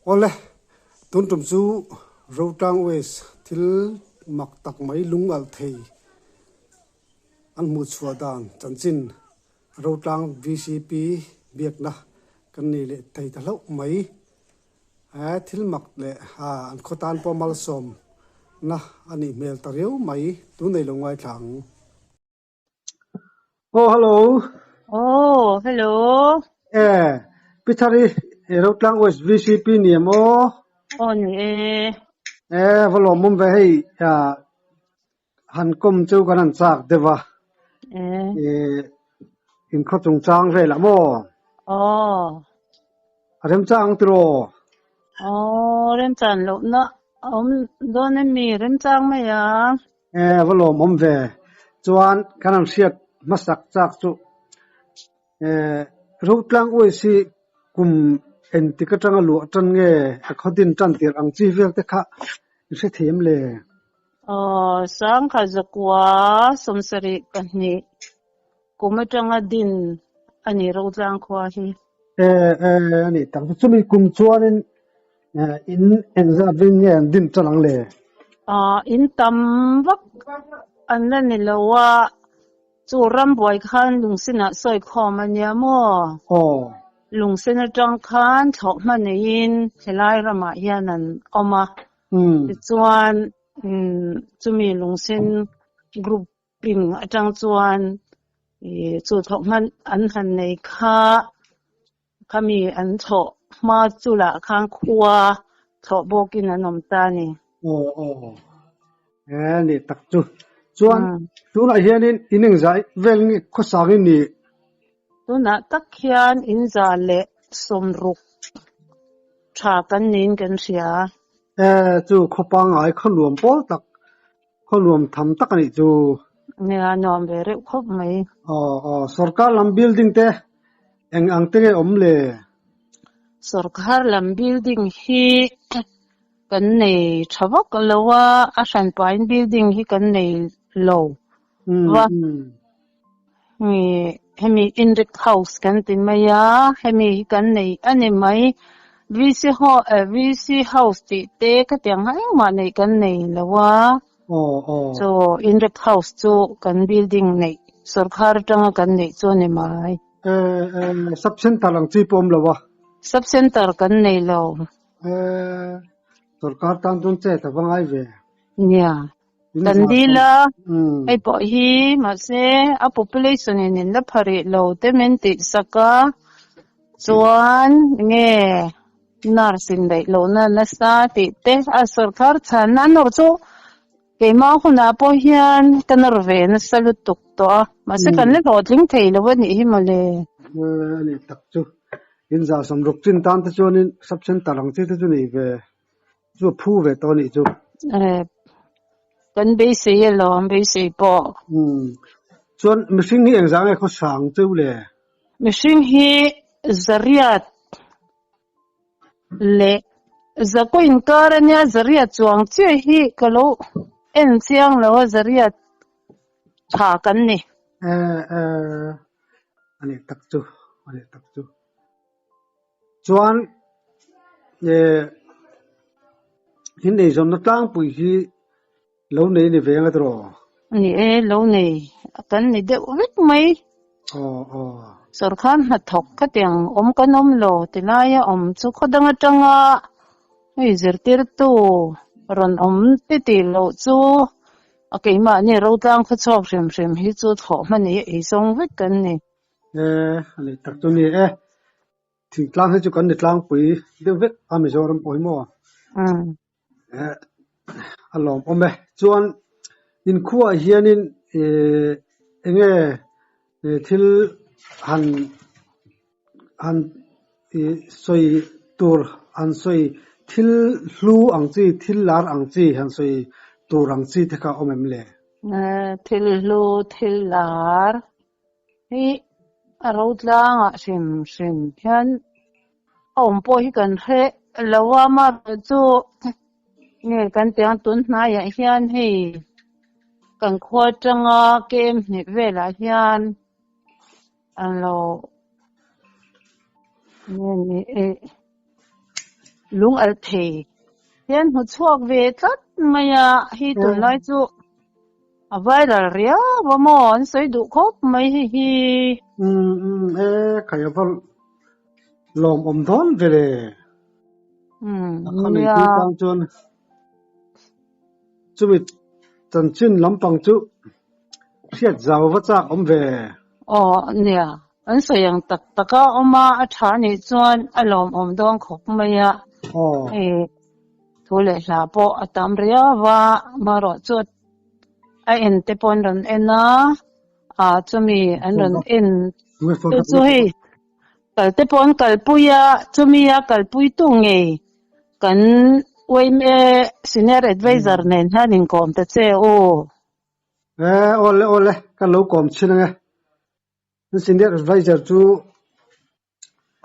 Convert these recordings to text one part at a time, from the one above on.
Awle, tun tum chu Rotang West thil mak tak mai lung alh thei an hmuh chhuah dan chanchin Rotlang VCP biakna kan nei leh thei ta hlauh mai. He thil mak leh an khaw tan pawh malsawmna a nih hmel ta riau mai, tun nei lo ngaithla ang. Oh hello. Oh hello. Eh Pi Thari Rotlang West VCP ni em aw? Aw ni e. Eh va lawmawm ve hei han kawm chu kan han chak deuh a. Eh. Eh in khaw chungchang velah maw? Aw. A remchang ang tiraw? Aw remchan lohna a awm dawn em mi remchang mai a. Eh va lawmawm ve. Chuan kan han hriat hmasak chak chu eh Rotlang West hi kum engtik atanga luah tan nge a khaw din tan tirh ang chi vel te kha i hre thiam le? Aw Sangha zakua 72 kum atanga din a ni Rotlang khua hi. Eh eh a nih tak chu. Chumi kum chuanin In engzat veng nge an din tan ang le? In tam vak an la ni lo a, chu rambuai khan lungsinah sawi khawm a nia maw? Aw. Lungsin atang khan thlawhhma neiin helai ramah hian an awm a, tichuan chumi lungsin group Ping atang chuan chu thlawhhma an han nei kha Khami an thlawh hma chu lah khan khua thlawh bawkin an awm ta a ni. Aw aw e ni tak chu. Chuan tunah hianin in engzah vel nge khawsang in nih? Tunah tak hian in za leh 60 tha kan niin kan hria. E chu khaw pangngai khaw nuam pawl tak Khaw nuam tham tak a nih chu. Nia nuam ve reuh khawp mai. Aw aw sorkar lam building te eng ang te nge awm le? Sorkar lam building hi kan nei tha vak lo a, a hran pahin building hi kan nei lo va. Hemi Inrik House kan ti mai a, hemi hi kan nei a ni mai. VC ho VC House tih te khatiang kha engmah neih kan nei lo a. Chu Inrik House chu kan building neih sorkar atanga kan neih chu a ni mai. Sub Center ang chi pawh awm lo a. Sub Center kan nei lo. Sorkar tan chuan chet a va ngai ve. Nia. Kan dil a, hei pawh hi mahse a population in in la pha rih lo te min tih sak a, chuan nge nurse in daih lohna nasa tih te a sorkar chhan a nawr chu keimah hunah pawh hian ka nawr ve nasa lutuk tawh a, mahse kan la hlawhtling thei lo a nih hi mawle. A nih tak chu in za 60 chin tan te chuanin sub center ang chi te chu nei ve Chu a phu ve tawh a nih chu. Eh, kan beisei alawm, beisei pawh. Umm. Chuan mihring hi engzah nge khaw sang cheu le? Mihring hi zariat leh zakaw inkar a nia, zariat chuang chiah hi ka lo en chiang lo a, zariat tha kan ni. Eh, eh, a nih tak chu, a nih tak chu. Chuan eh in eizawnna tlangpui hi lo nei ni ve ang tiraw? Ni e, lo nei kan ni deuh vek mai. Aw aw. Sorkar hnathawk khatiang awm kan awm lo tilaia awm chu khaw dang atanga hei zirtirtu rawn awm ti tih loh chu a keimahni rotlang khawchhuak hrim hrim hi chu thlawh hmani eizawng vek kan ni. Eh, a nei tak chu ni e. Thingtlang hi chu kan ni tlangpui deuh vek a Mizoram pawh hi maw? Eh, a lawmawm e. Chuan inkhuaah hianin eh enge thil han han ih sawi tur han sawi thil hlu ang chi thil lar ang chi han sawi tur ang chi te kha a awm em le? Eh, thil hlu thil lar Hi a ro tlangah hrim hrim hian a awm pawh hi kan hre lo a, amaherawh chu nge kan tih ang tun hnaiah hian hei kan khua atanga kem hnih velah hian an lo nge ni eh. Lung alh thei hian hmu chhuak ve tlat mai a, hi tunlai chu a viral riau a maw an sawi duh khawp mai hei hi. Umm umm e khai a va lawm awm dawn ve le. Umm A kha nei nia. tu tan chuan chumi chanchin lampang chu hriat zau va chak awm ve. Aw nia, an sawi ang tak tak a awm a, a tha anih chuan a lawmawm dawn khawp mai a. Aw. Hei thu leh hla pawh a tam riau a, amaherawh chu a en te pawh an rawn en a, ah chumi an rawn en chu chu hei kal te pawh an kalpui a, chumi a kalpui tu ngei kan yma senior advisor nen hian inkawm ta che u. Eh, awle awle, ka lo kawm chhin ange. Senior advisor chu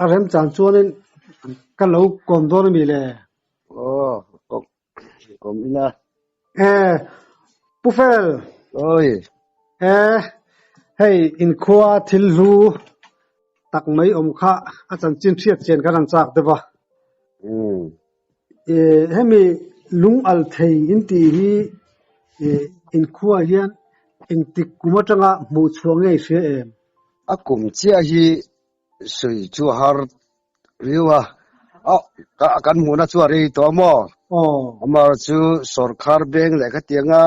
a remchan chuanin ka lo kawm dawn ami le? Aw, kawm, kawm ila. Eh, Pu Fel. Oi. Eh, hei inkhua thil hlu tak mai awm kha a chanchin hriat chian kan han chak deuh a. Umm. Eh, hemi lung al thei in tih hi eh inkhua hian engtik kum atanga hmuh chhuah ngei hria em? A kum chiah hi sawi chu a har riau a, a kan hmuhna chu a rei tawh a maw? Aw. Amaherawh chu sawrkhar beng leh khatianga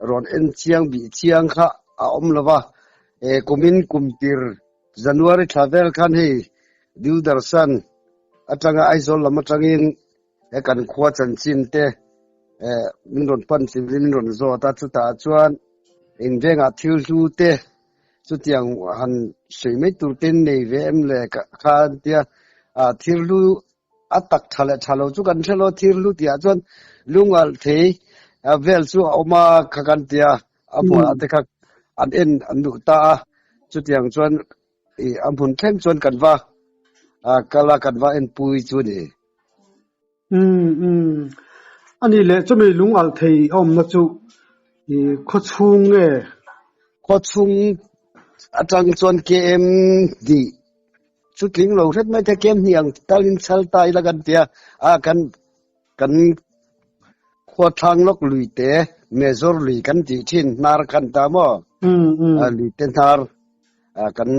rawn en chiang bih chiang kha a awm lo va, eh kumin kum tir January thla vel khan hei Doordarshan atanga Aizawl lam atangin he kan khua chanchin te eh min rawn pan chilhin min rawn zawt a, chutah chuan invengah thil hlu te chutiang han sawi mai tur te nei ve em le kha an tia, ah thil hlu a tak tha leh tha lo chu kan hre lo, thil hlu tih ah chuan lungalh thei vel chu a awm a kha kan tia, a hmuh te kha an en an duh ta a, chutiang chuan ih a hmun thleng chuan kan va kal a kan va en pui chu a ni. Umm umm a nih leh chumi lung alh thei a awmna chu ih khaw chhung nge? Khaw chhung atang chuan KM hnih chu tling lo hret mai te KM hnih ang talin chhal ta ila kan tia a kan Kan khua thlang lawk lui te Major lui kan tih thin hnar khan ta maw? Lui te hnar kan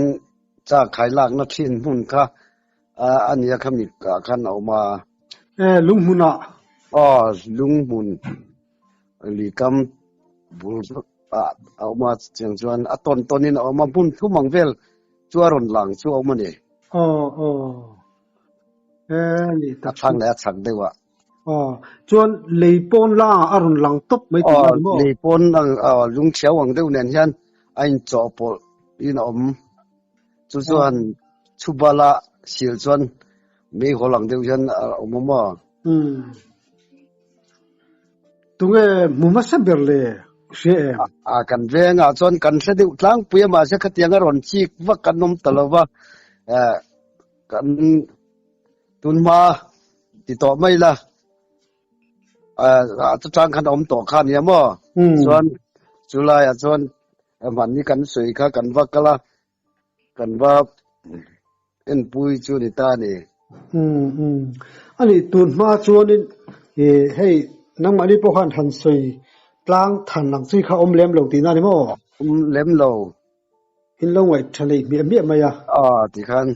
cha khai lakna thin hmun kha a nia kha mi ah khan a awm a. E, lunghmun ah. Aw, lunghmun lui kam bul ah a awm a, chutiang chuan a tawn tawn in a awm a, hmun thum ang vel chu a rawn lang chu a awm a ni. Aw, aw. A thlang leh a chhak deuh ah. Aw, chuan lei pawn lang ah a rawn lang tawp mai tih a ni maw? Lei pawn ang lungthiau ang deuh nen hian a inchawhpawlh in a awm. Chu chuan chhubala sil chuan meihawl ang deuh hian a awm a maw? Umm. Tunge hmu hmasa ber le hria em? A kan vengah chuan kan hre deuh tlangpui a mahse khatiang a rawn chik vak kan awm ta lo va. Kan tunhma ti tawh mai la, a chutang khan a awm tawh kha nia maw? Chuan chulaiah chuan mahni kan sawi kha kan va kal a, kan va enpui chu ni ta a ni. A nih tunhma chuanin hei nangmahni pawh khan han sawi tlang than ang chi kha awm lem lo tihna a ni maw? Awm lem lo. In lo ngaih tha leh hmiah hmiah mai a. Aw ti khan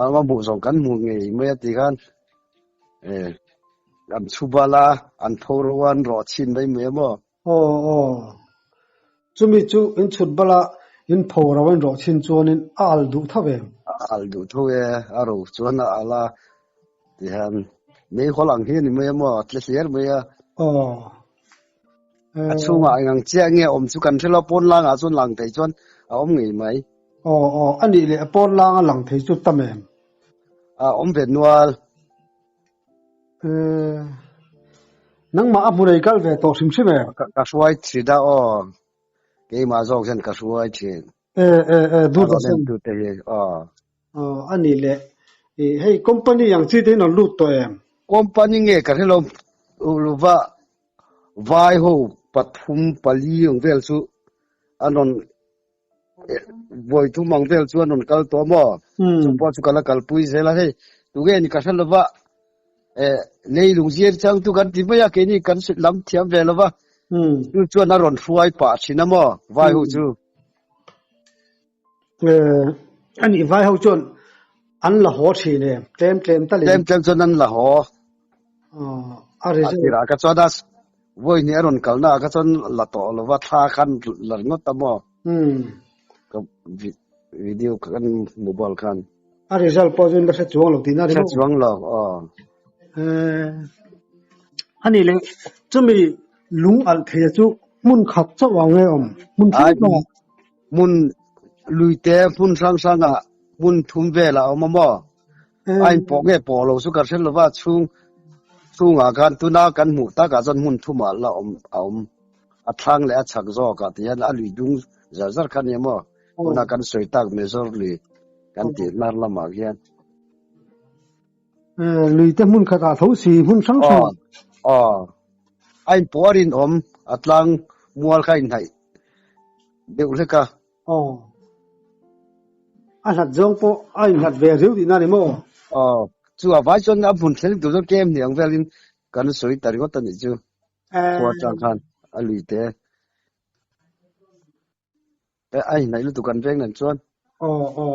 a hmuh zawng kan hmu ngei mai a ti khan eh an chhu bal a an pho ro a an rawh chhin mai mai a maw. Aw aw chumi chu in chhut bal a in pho ro a in rawh chhin chuanin a al duh tho em? A al duh tho e a ro chuan a al a ti hian meihawl ang hi a ni mai a maw a tle hliar mai a. Aw A chhungah eng ang chiah nge awm chu kan hre lo, pawn langah chuan lang thei chuan a awm ngei mai. Aw aw, a nih leh a pawn langa lang thei chu tam em? A awm ve nual. Eh, nangmah a hmu nei kal ve tawh hrim hrim em? Ka hruai thin a aw, keimah zawk hian ka hruai thin. Eh eh eh, A dur rawn ta sen. entu te hi aw. Aw, a nih leh hei company ang chi te in rawn lut tawh em? Company nge ka hre lo, luva Vai ho pathum pali ang vel chu an rawn vawi thum ang vel chu an rawn kal tawh maw? Chu pawh chu ka la kalpui zel a hei tunge ni ka hre lova Eh leilung zir chang tu kan ti mai a keini kan lam thiam ve lova chu chuan a rawn hruai pah thin a maw vai ho chu. Eh ani vai ho chuan an la haw thin em tlem tlem talin. Tlem tlem chuan an la haw. A result. A tirah ka chuan a vawi hnih a rawn kalna ah kha chuan la tawh lova thla khan la ringawt a maw. Ka video kan mobile khan. A result pawh chu la hre chuang lo tihna a ni maw? Hre chuang lo, aw. A nih leh chumi lung alh theia chu hmun khat chauh ang nge awm? Hmun hrang hrangah? Hmun luite hmun hrang hrangah hmun thum velah a awm a maw? A inpawh nge pawh lo chu ka hre lova chhung chhungah khan tuna kan hmuh takah chuan hmun thumah la awm a awm. A thlang leh a chhak zawkah ti hian a lui dung zar zar kha a nia maw? Tuna kan sawi tak Major lui kan tih hnar lamah khian. Lui te hmun khatah tho si hmun hrang hrang. Aw aw a inpawh a rinawm a tlang mual kha a inhnaih deuh hlek a. Aw a hlat zawng pawh a inhlat ve riau tihna a ni maw? Aw chu a vai chuan a hmun thleng tur chuan kem hniang velin kan sawi ta ringawt a nih chu khua atang khan a lui te. A inhnaih lutuk an veng nen chuan. Aw aw.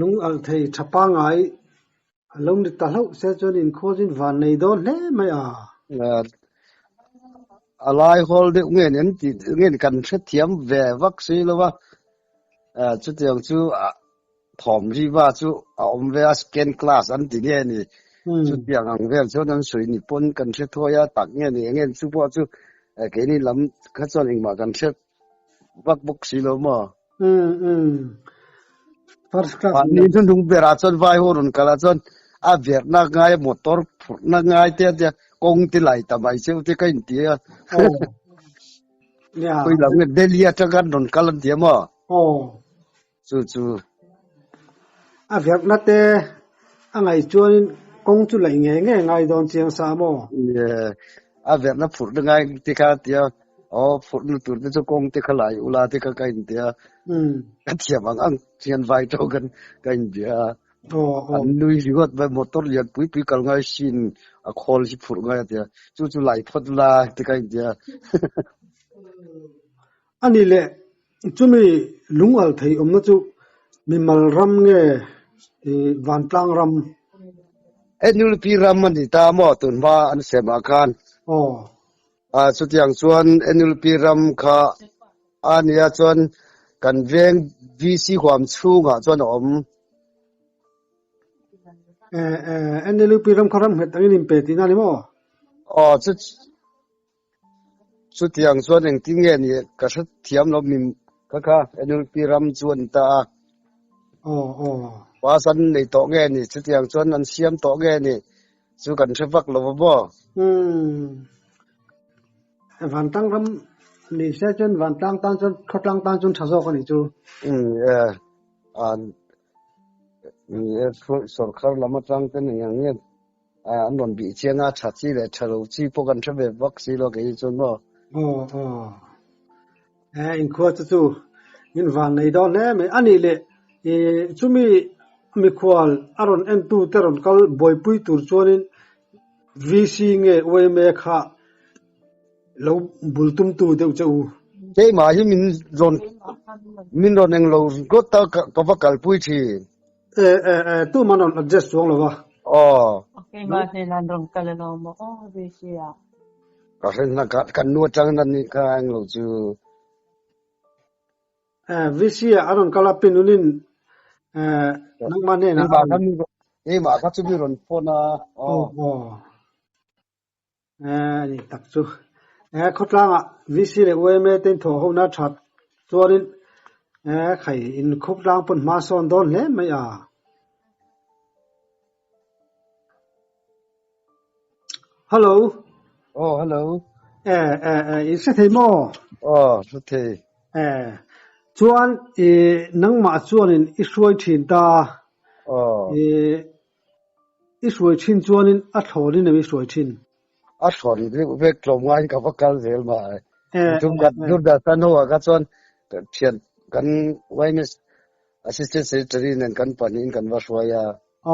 Lung alh thei tha pangai a lo ni ta hlauh se chuan inkhawlh in van nei dawn hle mai a. A lai hawl deuh nge ni an tih nge ni kan hrethiam ve vak si lo va. Chutiang chu thawm riva chu a awm ve a second class an ti nge ni. Chutiang ang vel chuan an sawi ni pawn kan hre thuai a tak nge ni eng nge ni chu pawh chu keini lam kha chuan engmah kan hre vak bawk si lo maw. First class Mahni chu hnung berah chuan vai ho rawn kal ah chuan a verhna ngai a motor phurhna ngai te a tia kawng te lai ta mai cheu te ka inti a. Khawi lam nge Delhi atanga an rawn kal an ti a maw? Chu chu. A verhna te a ngaih chuanin kawng chu laih ngei ngei a ngai dawn chiang sa maw? A verhna phurhna ngai te kha a tia, aw phurhna tur te chu kawng te kha lai ula te kha ka inti a, ka thiam ang ang hian vai tawk an ka inbia a, an nui ringawt mai motor lian pui pui kal ngai sin a khawl hi phurh ngai a tia, chu chu lai phawt ula te kha inti a. A nih leh chumi lungal thei awmna chu mimal ram nge vantlang ram? NLP ram a ni ta maw tun hma an sem ah khan? Aw. Chutiang chuan NLP ram kha a nia chuan kan veng VC huam chhungah chuan a awm. NLP ram kha ram nghet angin inpe tihna a ni maw? Aw chu. Chutiang chuan engtin nge ni ka hre thiam lo mi kha kha NLP ram chu an ta a. Aw aw. Pass an nei tawh nge ni chutiang chuan an siam tawh nge ni chu kan hre vak lo va maw. Umm. Vantlang ram ni se chuan vantlang tan chuan khawtlang tan chuan tha zawk a nih chu. Umm e an ni e sorkar lam atang ten eng ang nge An rawn bih chiang a, tha chi leh tha lo chi pawh kan hre ve vak si lo kei hi chuan maw. Aw aw. Eh inkhua chu chu in van nei dawn hle mai. A nih leh ih chumi mikhual a rawn en tu te rawn kal buaipui tur chuanin VC nge YMA kha lo bul tum tu deuh che u. Keimah hi min rawn min rawn englo ringawt a ka va kalpui thin. Eh eh eh tuman rawn adjust chuang lo va. Aw. Keimah hnenah an rawn kal alawm maw aw VC ah. Ka hre hna ka kan nu atang na ni kha englo chu. Eh VC ah a rawn kal a pinunin eh nangmah hnenah a rawn. Keimah kha chu mi rawn phone a. Aw aw. Eh ni tak chu. Eh khawtlangah VC leh YMA te in thawh hona that chuanin eh khai in khawtlang pawn hma sawn dawn hle mai a. Hello. Oh hello. Eh eh eh in hre thei maw? Oh hre thei. Eh chuan i nangmah chuanin i hruai thin ta. Oh. I I hruai thin chuanin a thlawnin em i hruai thin? A thlawn deuh vek tlawm ngaiin ka va kal zel mai. Tum kan Doordarshan ho ah kha chuan thian kan YMS Assistant Secretary nen kan pahnihin kan va hruai a.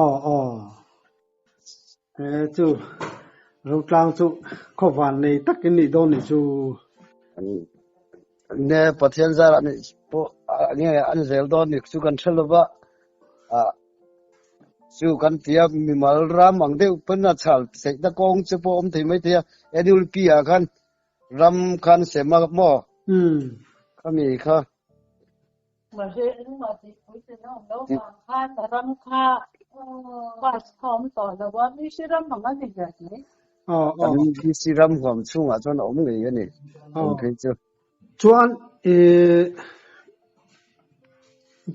Aw aw. E chu Rotlang chu khaw van nei tak in nih dawn nih chu. Ne Pathian zarah nih pawh nge an zel dawn nih chu kan hre lova ah chu kan tia mimal ram ang deuh pawn a chhal theihna kawng che pawh awm thei mai thei a NUP ah khan ram khan sem a maw khami kha. Mahse engmah tih pui ten a awm lo vang khan a ram kha pass kha a awm tawh lo a, VC ram ang a ni ve mai. Kan VC ram huam chhungah chuan a awm ngei a ni tun phei chu. Chuan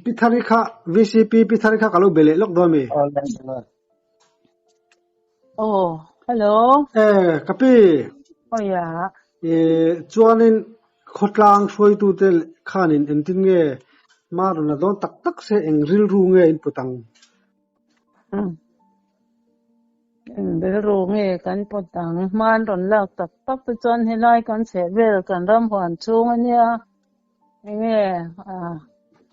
Pi Thari kha VCP Pi Thari kha ka lo be leh lawk dawn mi? Aw, hello. Eh, ka pi. Aw ya. Eh, chuanin khawtlang hruaitute khanin engtin nge hma rawn la dawn tak tak se eng rilru nge in put ang? Umm. Eng rilru nge kan put ang? Hma an rawn lak tak tak te chuan helai kan chheh vel kan ram huan chhung ania. Enge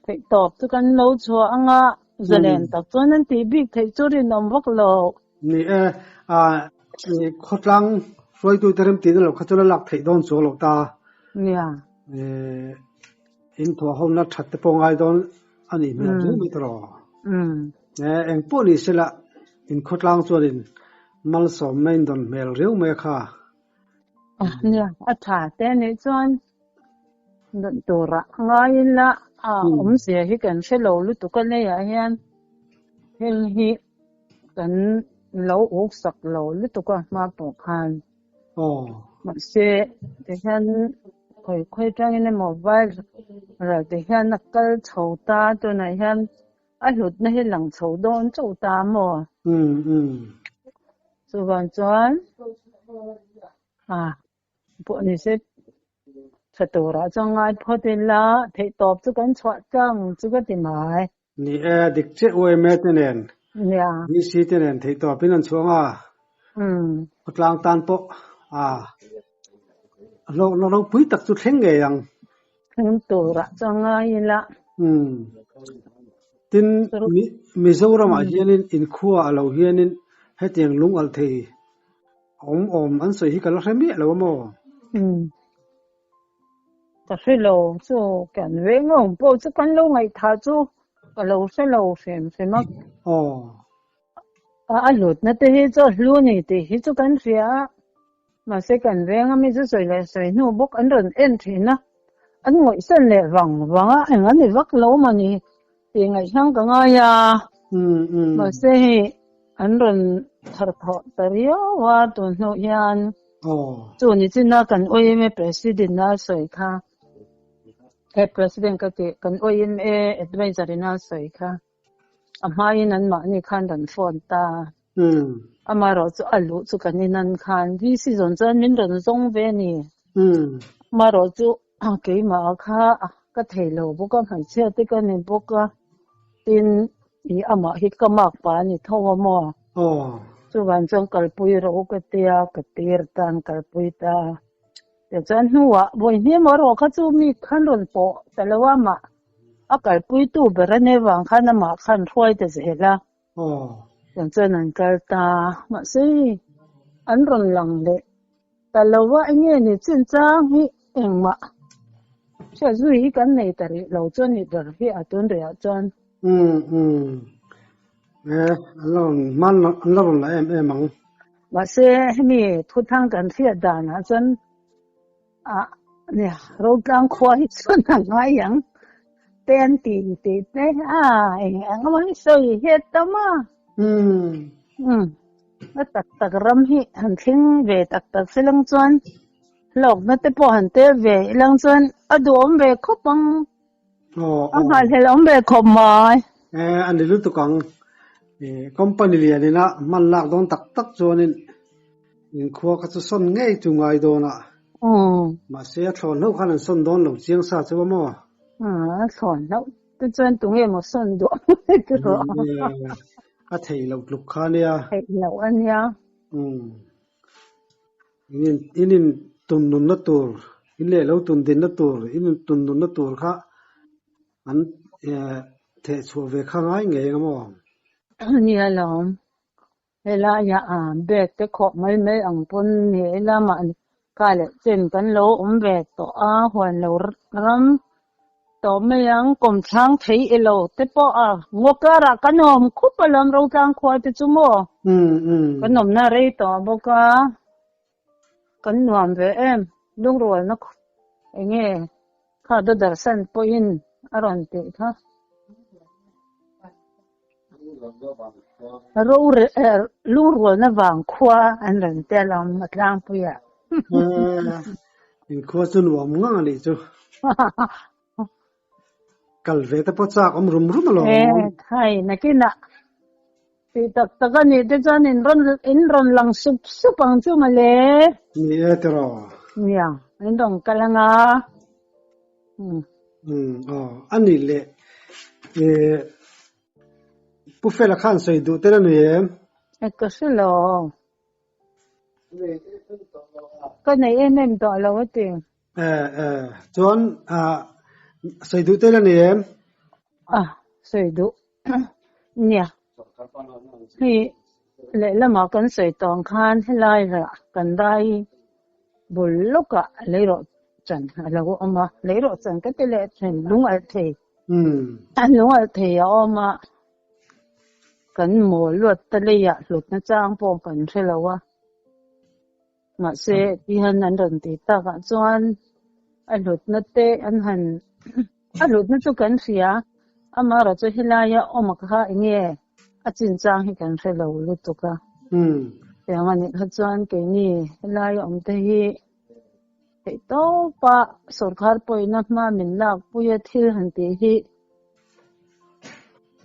theih tawp chu kan lo chhuah anga zalen tak chuan an tih bik theih chu rinawm vak lo. Ni e, khawtlang hruaitute remtihna loh kha chuan a lak theih dawn chuang loh ta. Nia. In thawhhawmna that te pawh ngai dawn a nih hmel hle mai tawh. Eng pawh ni sela in khawtlang chuanin malsawmna in dawn hmel riau mai a kha. Nia, a tha te anih chuan dawn tura ngaiin la a awmzia hi kan hre lo lutuk a leiah hian thil hi kan lo uk sak lo lutuk a hma pawh khan. Mahse tihian khawi khawi atangin emaw viral te hian a kal chho ta tunah hian a hlutna hi lang chho dawn chauh ta maw? Chuvang chuan a pawh ni se tha turah chuan ngai phawt ila theihtawp chu kan chhuah tlang chu ka ti mai. Ni e, dik chiah UMA te nen, VC te nen theihtawpin an chhuang a, khawtlang tan pawh a hlawkna ropui tak chu thleng ngei ang. Thleng turah chuan ngai ila. Tin, Mizoramah hianin inkhua a lo hianin hetiang lung alh thei awm awm an sawi hi ka la hre miah lo a maw? Ka hre lo chu kan veng a awm pawh chu kan lo ngaihthah chu ka lo hre lo hrim hrim a. A hlutna te hi chu a hlu a ni tih hi chu kan hria a. Mahse kan veng a mi chu sawi leh sawi hnu bawk an rawn en thin a, an ngawihsan leh vang vang a, eng an ni vak lo mawni tih ngaihhlang ka ngai a. Mahse hei an rawn thar thawh ta riau a tun hnu hian chu ni chin a kan YMA President a sawi kha, he President ka tih kan YMA Adviser in a sawi kha. A hmain anmahni khan rawn phone ta. Amaherawh chu a luh chu kan inan khan VC zawn chuan min rawn zawng ve a ni. Amaherawh chu keimah kha ka thei lo bawk a, hmeichhia te ka ni bawk a, tin i amah hi ka mark pa a ni tho a maw? Chuvang chuan kalpui rawh u ka tia, ka tir tan kalpui ta. Tichuan hnuah vawi hnem erawh kha chu mi khan rawn pawh ta lo a, amah a kalpuitu ber a nih avang khan amah khan hruai ta zel a. Tiang chuan an kal ta, mahse hei an rawn lang leh ta lo a, enge ni chinchang hi engmah hriat zui hi kan nei ta rih lo chu a nih ber hi a tun rihah chuan. Umm umm eh an la rawn hman an la rawn la em em ang. Mahse hemi thuthang kan hriat danah chuan ah nia Rotlang khua hi chuan a ngai ang te an ti tih te a eng eng emaw hi sawi hiat tam a. Umm a tak tak ram hi han thleng ve tak tak se lang chuan hlawkna te pawh han tel ve ilang chuan a duhawm ve khawp ang. A nghahhlelh awm ve khawp mai. Eh, a ni lutuk ang. Company lian ina hman lak dawn tak tak chuanin inkhua kha chu sawn ngei chu ngai dawn a. Mahse a thlawn hlauh khan an sawn dawn lo chiang sa chu a maw? A thlawn hlauh te chuan tunge maw sawn duh ang e ti rawh. A theih loh tluk kha ania. Theih loh ania. In in tun nunna tur, in leh lo tun dinna tur, in in tun nunna tur kha an theh chhuah ve kha ngai ngei ang maw? Nia lawm. Helaiah a bag te khawh mai mai ang pawn ni ila mahni kha leh chen kan lo awm ve tawh a, huan lo ram tawh mai ang, kawmthlang thei i lo te pawh a ngaw karah kan awm khup alawm Rotlang khua te chu maw kan awmna rei tawh bawk a, kan nuam ve em lungrualna enge kha Dodarsan pawhin a rawn tih kha. Lungrualna vang khua an rawn ti alawm a tlangpuiah. Inkhua chu nuam ngang a nih chu. Kal ve te pawh chak awm rum rum alawm. E thai nakinah tih tak tak a nih te chuan in rawn in rawn lang sup sup ang chu mawle. Ni e tiraw. Nia, in rawn kal anga. Umm aw a nih leh eh Pu Fela khan sawi duh tel a ni em? E ka hre lo. Ka nei em em tawh lo a ti. Eh eh chuan ah sawi duh tel a ni em? Ah sawi duh nia. Hei lehlamah kan sawi tawh ang khan helai ah kan rai bul lawkah leirawh chan a lo awm a, leirawh chan ka ti leh thin lung alh thei. Lung alh thei a awm a, kan mawl luat ta leiah hlutna chang pawh kan hre lo a. Mahse tihian an rawn tih takah chuan a hlutna te an han a hlutna chu kan hria amaherawh chu helaia awm kha enge a chinchang hi kan hre lo lutuk a. Tiang a nih kha chuan keini helaia awm te hi theih tawpa sorkar pawhina hma min lak puia thil han tih hi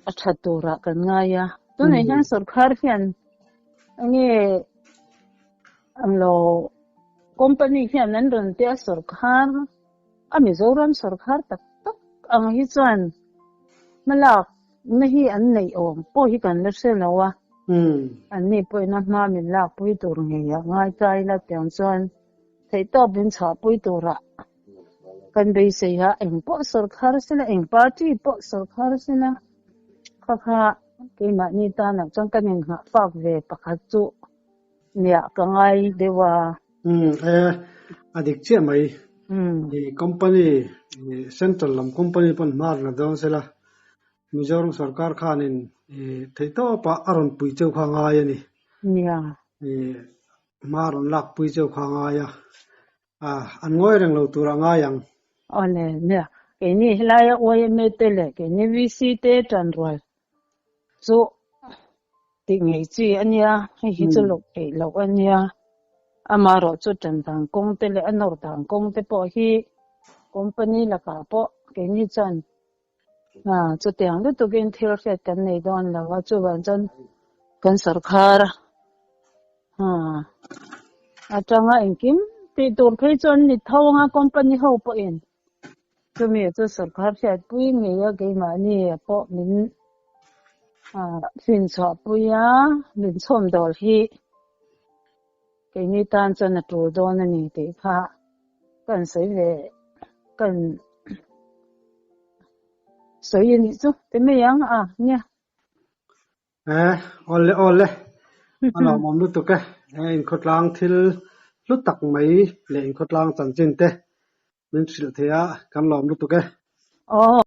a tha turah kan ngai a. Tunah hian sorkar hian enge Ang lo company hian an rawn tia sorkar a Mizoram sorkar tak tak ang hi chuan hmalak na hi an neih awm pawh hi kan la hre lo a, an ni pawhin a hma min lak pui tur ngei ah ngai ta ila tiang chuan theihtawp min chhuah pui turah kan beisei a, eng pawh sorkar sela eng party pawh sorkar sela kha kha keimahni tanah chuan kan inghah fak ve pakhat chu. Nia, ka ngai deuh a. Umm e, a dik chiah mai. I company, central lam company pawn hma rawn la dawn sela, Mizoram sorkar khanin i theihtawpa a rawn pui cheu kha a ngai a ni. Nia. I hma rawn lak pui cheu kha a ngai a, a an ngawi reng lo tur a ngai ang. Awle, nia. Keini helaia YMA te leh keini VC te tanrual chu tih ngei chi a nia, hei hi chu loh theih loh a nia. Amaherawh chu tan dan kawng te leh a nawr dan kawng te pawh hi company lakah pawh keini chuan chutiang lutukin thil hriat kan nei dawn lo a, chuvang chuan kan sorkar atanga engkim tih tur phei chuan ni tho anga company ho pawhin. Chumi chu sorkar hriatpui ngei a keimahni pawh min finchhuahpui a, min chhawm dawl hi keini tan chuan a tul dawn a ni tih kha kan sawi ve kan sawi a nih chu ti mai ang a nia. Eh, awle awle, a lawmawm lutuk e, eh inkhawtlang thil hlu tak mai leh inkhawtlang chanchin te min hrilh thei a, kan lawm lutuk e. Aw.